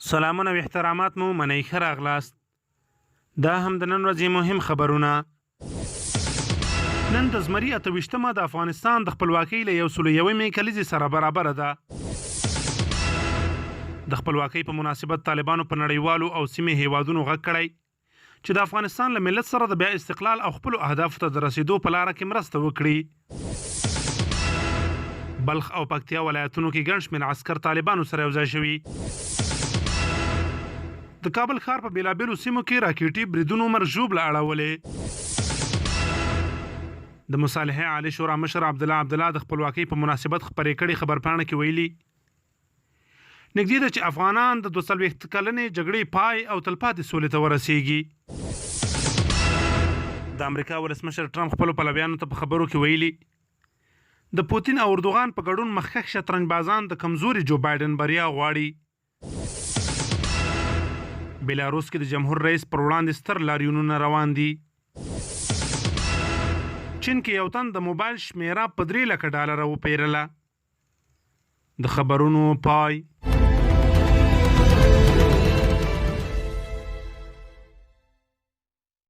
سلامونه او احترامات مو منئ، ښه راغلاست. دا هم د نن ورځې مهم خبرونه. نن د زمري 28مه د افغانستان د خپلواکۍ له 101مې کلیزې سره برابره ده. د خپلواکۍ په مناسبت طالبانو په نړیوالو او سیمې هیوادونو غږ کړی چې د افغانستان له ملت سره د بیا استقلال او خپلو اهدافو ته د رسیدو په لاره کې مرسته وکړي. بلخ او پکتیا ولایتونو کې ګڼ شمېر عسکر طالبانو سره یوځای شوي. د کابل ښار په بیلابیلو سیمو کې راکټي بریدونو مرګ ژوبله اړولې. د مصالحې عالي شورا مشر عبدالله عبدالله د خپلواکۍ په مناسبت خپرې کړې خبرپاڼه کې ویلي، نږدې ده چې افغانان د 42 کلنې جګړې پای او تلپاتې سولې ته ورسیږي. د امریکا ولسمشر ټرمپ خپلو پلویانو ته په خبرو کې ویلي، د پوتین او اردوغان په ګډون مخکښ شطرنج بازان د کمزوري جو بایډن بریا غواړي. بیلاروس کې د جمهور رئیس پر وړاندې ستر لاریونونه روان دي. چین کې یو تن د موبایل شمیره په 3 لکه ډالره وپیرله. د خبرونو پای.